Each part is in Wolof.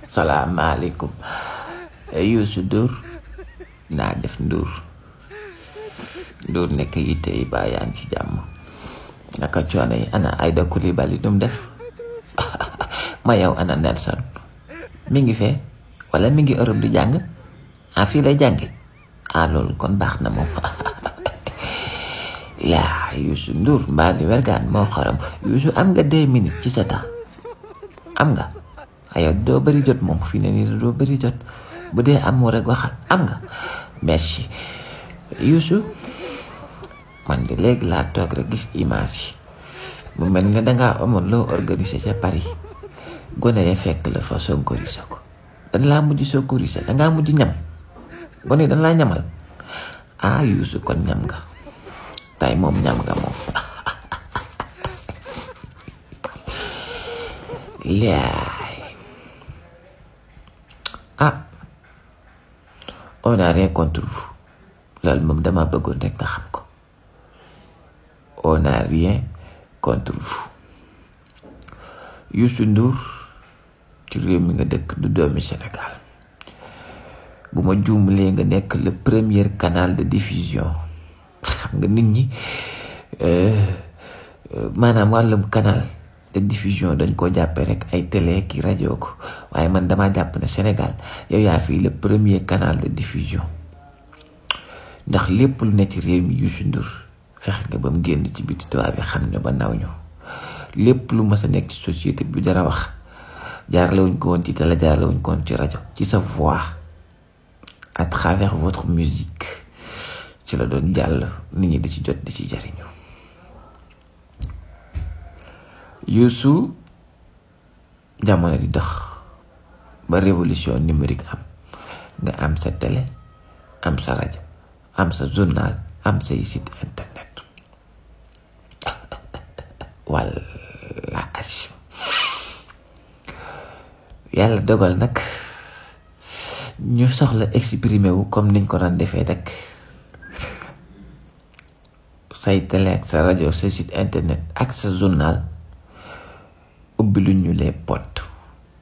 salaamaaleykum Youssou Ndour naa def Ndour nekk yitte yi baa yaa ngi ci jàmm naka coono yi ana Aïda Coulibaly dum def ma yow ana Nelson mi ngi fee wala mi ngi Europe di jàng fii lay jàngi loolu kon baax na moom laa Youssou Ndour mbaa li wergaan moo xorom Youssou am nga 2 minutes ci sa temps am nga ayo doo bëri jot moom fii ne nii doo bëri jot bu dee amoo rek waxal am nga merci Youssou man de léegi laa toog rek gis image yi mu mel ne dangaa amoon loo organisé ca Paris gone ya fekk la fa sonkorise ko dan laa mujj sonkorise dangaa mujj ñam gone dan laa ñamal Youssou kon ñam nga tay moom ñam nga moom laay on n'a rien contre vous loolu moom dama bëggoon rek nga xam ko on n'a rien contre vous Youssou Ndour ci réew mi nga dëkk du doomi Sénégal bu ma juumlee nga nekk le premier canal de diffusion xam nga nit ñi maanaam wàllum canal de diffusion dañ koo jàppe rek ay télé ki rajo ko waaye man dama jàpp ne Sénégal yow yaa fii le premier canal de diffusion ndax lépp lu ne ci réew mi Youssou Ndour fexe nga ba mu génn ci biti tubaab bi xam ne ba naw ñu lépp lu mas a nekk ci société bi dara wax jaarlewuñ ko woon ci télé jaarlewuñ ko woon ci rajo ci sa voix à travers votre musique ci la doon jàll nit ñi di ci jot di ci jariñu Youssou jamono di dox ba révolution numérique am nga am sa télé am sa rajo am sa journal am say site internet walla asim yàlla dogal nag ñu soxla exprimer wu comme niñ ko daan defee rek say télé ak sa rajo sa site internet ak sa journal ubbi lu ñu les portes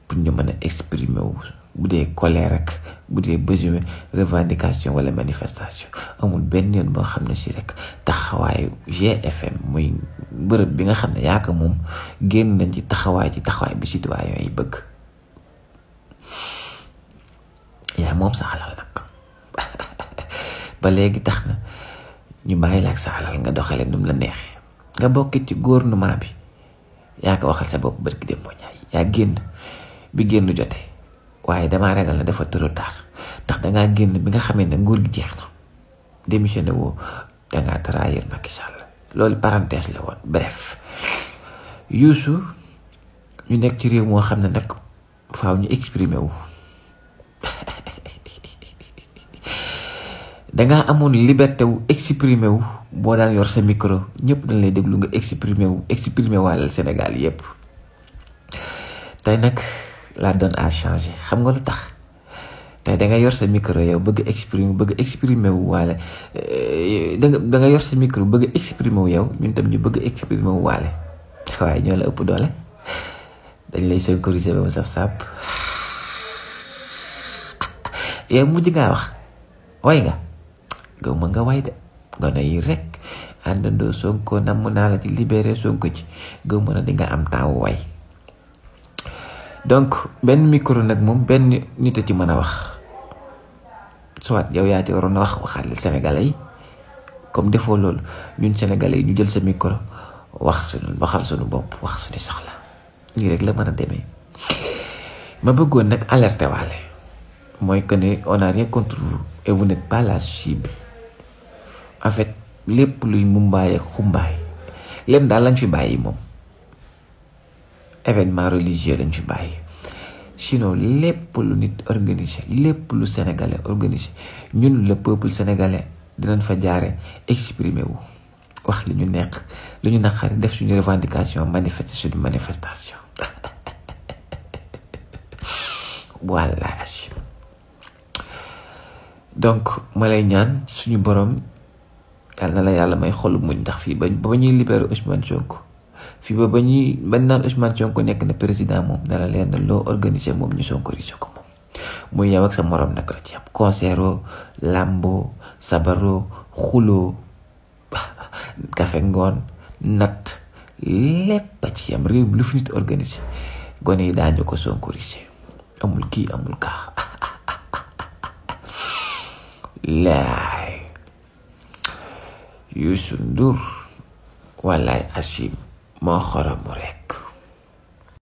pour ñu mën a exprimer wu bu dee colère rek bu dee besoin revendication wala manifestation amul benn yoon boo xam ne si rek taxawaayu GFM muy bërëb bi nga xam ne yaa ko moom génn nañ ci taxawaay bi citoyen yi bëgg yaa moom sa alal nag ba léegi tax na ñu bàyyi la ak sa alal nga doxale num la neexee nga bokk ci gouvernement bi yaa ko waxal sa bopp barki dem moo ñaay yaa génn bi génn jote waaye damaa ragal na dafa trop tard ndax dangaa génn bi nga xamee ne nguur gi jeex na démissionné woo dangaa trahir Macky Sall loolu parenthèse la woon bref Youssou ñu nekk ci réew moo xam ne nag faaw ñu exprimer wu dangaa amoon liberté wu exprimer wu boo daan yor sa micro ñëpp dañ lay déglu nga exprimer wàllal Sénégal yépp tey nag la donne a changé xam nga lu tax tey danga yor sa micro yow bëgg exprimer wu waale danga yor sa micro bëgg exprimer wu yow ñun tam ñu bëgg exprimer wu waale waaye ñoo la ëpp doole dañ lay sonkoriser ba mu saf-sap yow mujj ngaa wax way nga gaw ma nga way de gone yi rek àndandoo Sonko namm naa la ci libéré Sonko ci gaw ma na di nga am temps way donc benn micro nag moom benn nit a ci mën a wax soit yow yaa ci waroon a waxaale Sénégalais yi comme defoo loolu ñun Sénégalais yi ñu jël sa micro waxal suñu bopp wax suñu soxla lii rek la mën a demee ma bëggoon nag alerter waale mooy que ne on n'a rien contre vous et vous n'êtes pas la cible en fait lépp luy mumbaay ak xumbaay leen daal lañ fi bàyyi moom événement religieux lañ fi bàyyi sinon lépp lu nit organisé lépp lu sénégalais organisé ñun le peuple sénégalais dinañ fa jaare exprimer wu wax li ñu nekk lu ñu naqari def suñu revendication manifester suñu manifestation voilà donc ma lay ñaan suñu borom yàlla na la yàlla may xolu muñ ndax fii ba ñuy libérer Ousmane Sonko fi ba bañuy bañ naan Ousmane Sonko nekk na président moom dara leen na loo organisé moom ñu sonkorisé ko moom muy yow ak sa morom nag la ci am concert lambo sabaro xulo kafe ngoon nat lépp ci am réew lu fi nit organisé gone yi daañu ko sonkorisé amul kii amul kaa laay Youssou Ndour wallaay Asim moo xoromu rek